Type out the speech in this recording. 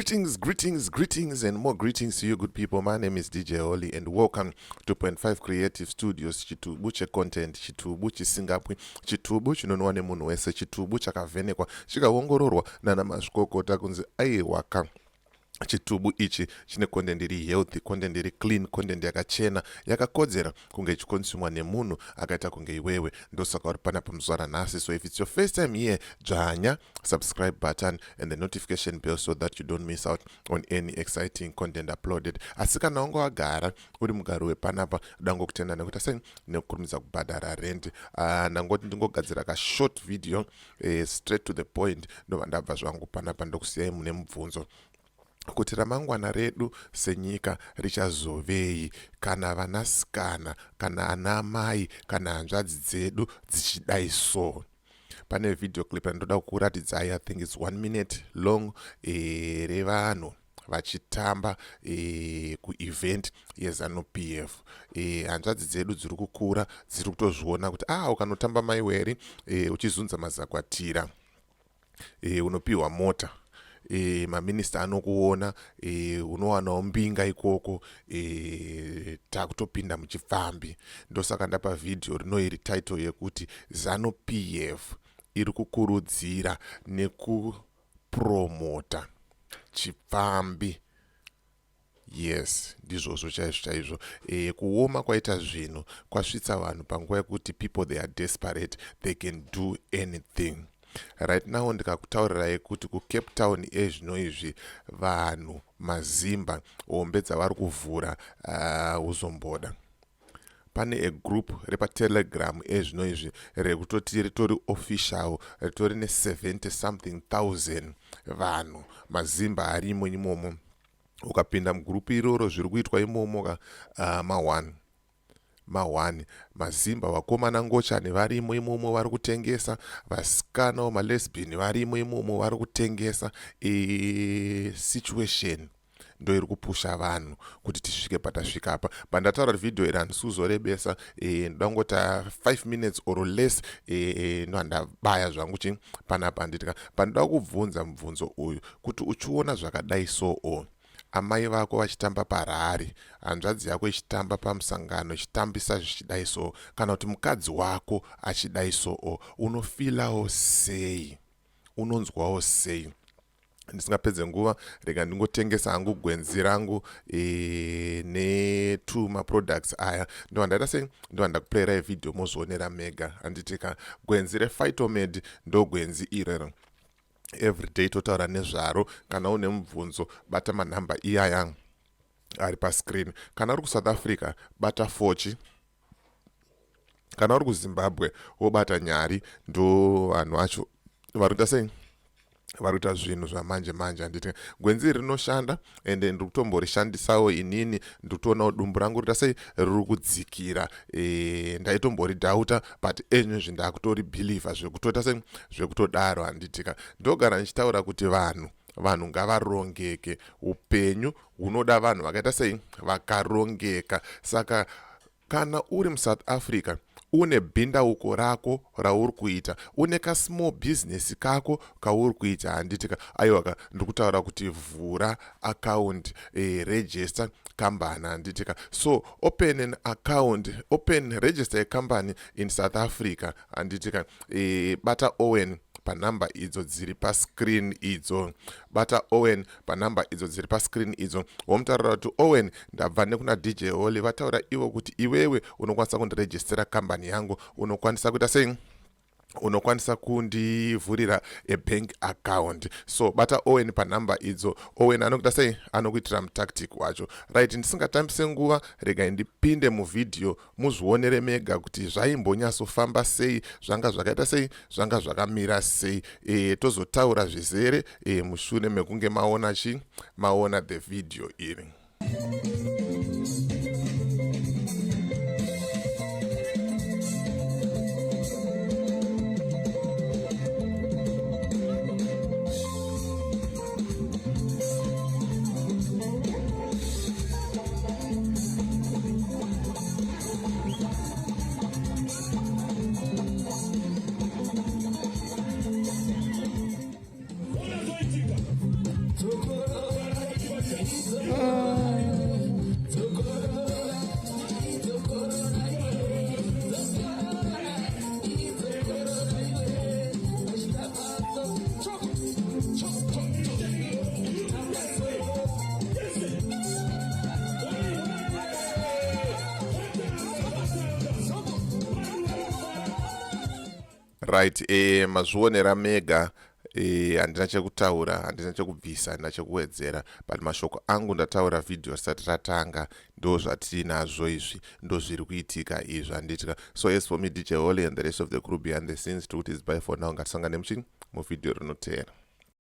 Greetings, greetings, greetings, and more greetings to you, good people. My name is DJ Holly, and welcome to Point 5 Creative Studios. Chitubu checontent, chitubu chisingapwi, chitubu chinonwa nemunhu wese, chitubu chakavhenekwa, chikaongororwa nana mazvikokota kunzi aiwaka chitubu ichi chine content iri healthy, content iri clean, content yakachena, yakakodzera kunge ichikonsumwa nemunhu akaita kunge iwewe. Ndosaka uri panapa muzuva ranhasi. So if it's your first time here, dzvanya subscribe button and the notification bell so that you don't miss out on any exciting content uploaded. Asi kana wanga wagara uri mugari wepanapa, dangokutenda nekuita sei nekukurumidza kubhadhara rent. Ndangoti ndingogadzira ka short video, straight to the point, ndobva ndabva zvangu panapa. Ndokusiyai mune mubvunzo kuti ramangwana redu senyika richazovei kana vanasikana, kana ana mai, kana hanzvadzi dzedu dzichidai. So pane video clip randoda kukuratidzai, I think it's 1 minute long, revanhu vachitamba kuevent yeZANU PF. Hanzvadzi dzedu dziri kukura dziri kutozviona kuti ukanotamba maiweri, uchizunza mazakwatira, unopiwa mota, maminista anokuona, unowanawo mbinga ikoko. Takutopinda muchipfambi. Ndosaka ndapa vhidhiyo rino iri title yekuti ZANU PF iri kukurudzira nekupromota chipfambi. Yes, ndizvozvo chaizvo chaizvo. Kuoma kwaita zvinhu kwasvitsa vanhu panguva yekuti people, they are desperate, they can do anything. Right now ndikakutaurirai kuti kuCape Town ezvino izvi vanhu mazimba hombe dzavari kuvhura, uzomboda pane egroup repaTelegram ezvino izvi rekutoti ritori official, ritori ne70 something thousand vanhu mazimba arimo imomo. Ukapinda mugurupu iroro, zviri kuitwa imomo ka, ma1 ma1 mazimba, vakomana ngochani varimo imomo vari kutengesa, vasikanawo malesbian varimo imomo vari kutengesa. Situation ndo iri kupusha vanhu kuti tisvike patasvika apa. Pandataura kuti vhidhiyo iri handisi kuzorebesa, ndoda kungota 5 minutes or less, ndo handabaya zvangu chi panapa, handitika. Pandoda kubvunza mubvunzo uyu kuti uchiona zvakadai, so o amai vako vachitamba parari, hanzvadzi yako ichitamba pamusangano, ichitambisa zvichidai so, kana kuti mukadzi wako achidai so, unofilawo sei? Unonzwawo sei? Ndisingapedze nguva, rega ndingotengesa hangu gwenzi rangu netwo maproducts aya. Ndobva ndaita sei? Ndobva ndakuplayirai vhidhiyo, mozvionera mega, handitika. Gwenzi rePhytomed ndo gwenzi irero, everyday totaura nezvaro. Kana une mubvunzo, bata manhamba iyaya ari pascreen. Kana uri kuSouth Africa, bata Fochi. Kana uri kuZimbabwe, wobata Nyari. Ndo vanhu vacho vari kuita sei, vari kuita zvinhu zvamanje manje, handiti. Gwenzi iri rinoshanda, ende ndiri kutomborishandisawo inini. Ndiri kutoonawo dumbu rangu rita sei, riri kudzikira. Ndaitomboridhauta, but enyezvi ndakutoribhilivha zvekutoita sei, zvekutodaro, handitika. Ndogara ndichitaura kuti vanhu ngavarongeke. Upenyu hunoda vanhu vakaita sei? Vakarongeka. Saka kana uri muSouth Africa, une bhindauko rako rauri kuita, une kasmall business kako kauri kuita, handitika, aiwaka, ndiri kutaura kuti vhura account, register kambani, handitika. So open an account, open, register a company in South Africa, handitika. Bata Owen panhamba idzo dziri pascreen idzo. Bata Owen panhamba idzo dziri pascreen idzo, womutaurira kuti, "Owen, ndabva nekuna DJ Holly, vataura ivo kuti iwewe unokwanisa kundirejistera kambani yangu, unokwanisa kuita sei, unokwanisa kundivhurira a bank account." So bata Owen panhamba idzo. Owen anokuita sei? Anokuitira mutactic wacho, right? Ndisingatambise nguva, regai ndipinde muvhidhiyo, muzvionere mega kuti zvaimbonyatsofamba sei, zvanga zvakaita sei, zvanga zvakamira sei. Tozotaura zvizere mushure mekunge maona chi maona the video iri. Right, mazvionera mega. Handina chekutaura, handina chekubvisa, handina chekuwedzera, but mashoko angu ndataura vhidhiyo risati ratanga. Ndo zvatiinazvo izvi, ndo zviri kuitika izvi, handitika? So as for me, DJ Holly, and the rest of the crew behind the scenes, tikuti is bye for now. Ngatisangane muchini muvhidhiyo rinoteera.